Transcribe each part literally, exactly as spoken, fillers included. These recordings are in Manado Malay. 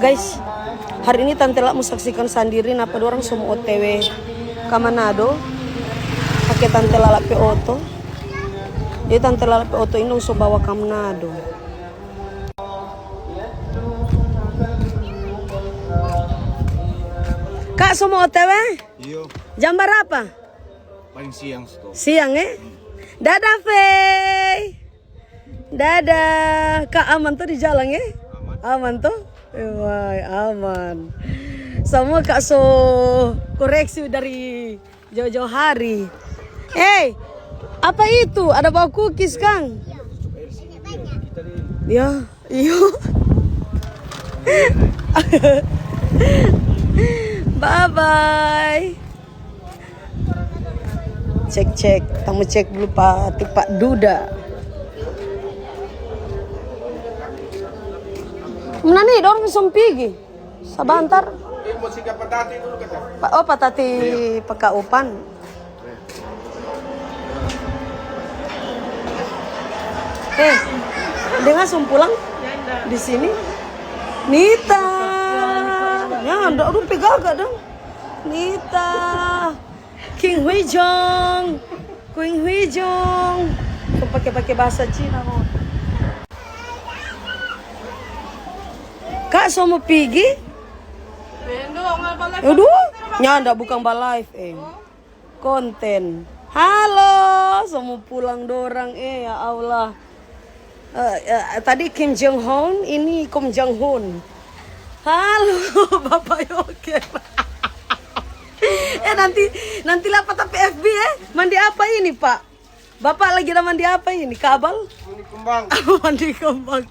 Guys, hari ini Tante La mo saksikan sandiri napa dorang so mo O T W ka Manado pake Tante Lala pe oto. Jadi Tante Lala pe oto ini dong so bawa ka Manado. Kak, so mo O T W? Iyo. Jam barapa? Paling siang sto. Siang, eh? Dadah, Fei. Dadah. Kak, aman to di jalan, eh? Aman. Aman to? Eh, wai, aman. Samua Kak so koreksi dari jauh-jauh hari. Hei, apa itu? Ada bawa cookies, kang? Ya, iyo. Bye-bye. Cek, cek. Tamu cek dulu pa, tu pa Duda. Mana ni, dorang so pigi? Sabantar. Pa, oh, patati pakaupan. Eh, dengar so pulang di sini. Nita. Ya, nda, aduh, pe gaga dong. Nita. King Hui Jong. King Hui Jong. Kong pake-pake bahasa Cina, mo. Kak, so mo pigi? Aduh, nyanda, bukang ba live, eh. Konten. Halo, so mo pulang dorang, eh, ya Allah. Eh, eh, tadi Kim Jong Un, ini Kim Jong Un. Halo, Bapak Yoker. Eh, nanti, nanti lihat apa tapi F B, eh. Mandi apa ini, Pak? Bapak lagi ada mandi apa ini? Kabal? Mandi kembang. Mandi kembang.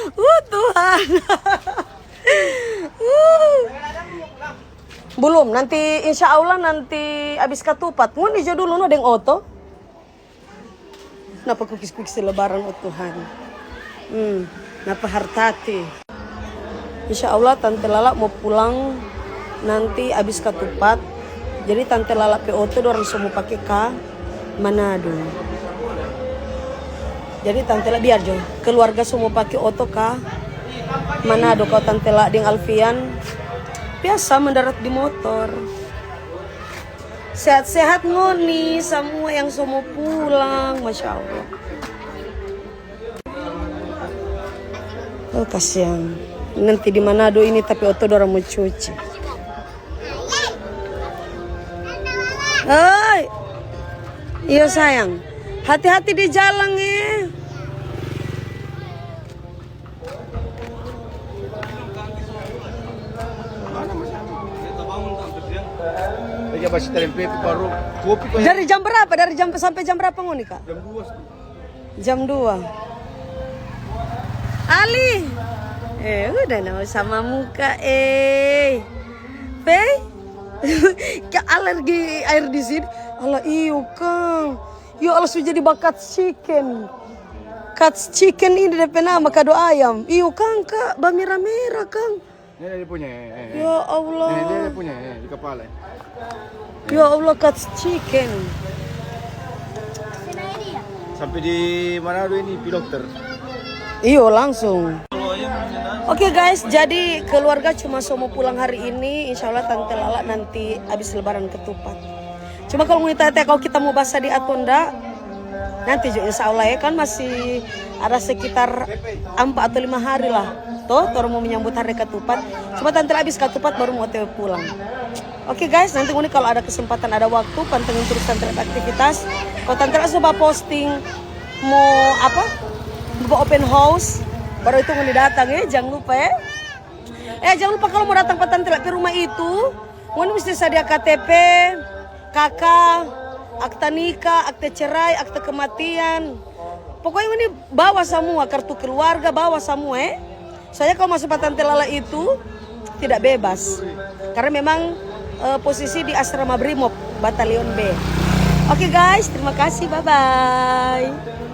Uh, Tuhan. Uh. Belum, nanti insya Allah nanti abis katupat. Ngoni jo dulu no deng oto. Napa kukis-kukis lebaran, oh Tuhan. Hmm, napa hartati. Insya Allah Tante Lala mo pulang nanti abis katupat. Jadi Tante Lala pe oto dorang so mo pake ka Manado. Jadi Tante Lala biar jo, keluarga so mo pake oto ka Manado. Kalo Tante Lala deng Alfian biasa mendarat di motor. Sehat-sehat ngoni samua yang so mo pulang, Masya Allah. Oh, kasiang. Nanti di Manado ini tapi oto dorang mo cuci. Oi. Iyo, sayang. Hati-hati di jalan, eh. Dari jam berapa? Dari jam sampai jam berapa ngoni, Kak? Jam dua. Ali. Eh, udah nau sama muka, eh. Fei? Kak alergi air di sini. Alah, iyo, kang. Yo Allah, su jadi ba Kat's Chicken. Kat's Chicken ini depe nama, kado ayam. Iyo, kang, kak, bamera-mera, kang. Ini dia punya, eh, eh, eh. Ya Allah. Ini dia punya, eh, di kepala, eh. Ya Allah, Kat's Chicken. Sampai di mana dulu ini, pi dokter? Iyo, langsung. Oke, guys, jadi keluarga cuma so mo pulang hari ini. Insya Allah Tante Lala nanti abis lebaran ketupat. Cuma kalau ngoni tanya kalo kita mo basadi ato nda, nanti jo insya Allah ya, kan masih ada sekitar ampa atau lima hari lah. Toh, torang mo menyambut hari ketupat. Cuma Tante Lala abis ketupat baru mo O T W pulang. Oke guys, nanti ngoni kalau ada kesempatan, ada waktu, pantengin terus Tante Lala pe aktivitas. Kalau Tante Lala so ba posting mo apa? Mo open house, baru itu ngoni datang ya, jangan lupa ya. Eh, jangan lupa kalau mo datang pa Tante Lala pe rumah itu, ngoni musti sadia K T P, K K, akta nikah, akte cerai, akte kematian. Pokoknya ngoni bawa samua, kartu keluarga bawa samua, eh. Soalnya kalau masuk pa Tante Lala itu tidak bebas. Karena memang, eh, posisi di asrama Brimob, Batalion B. Oke guys, terima kasih, bye-bye.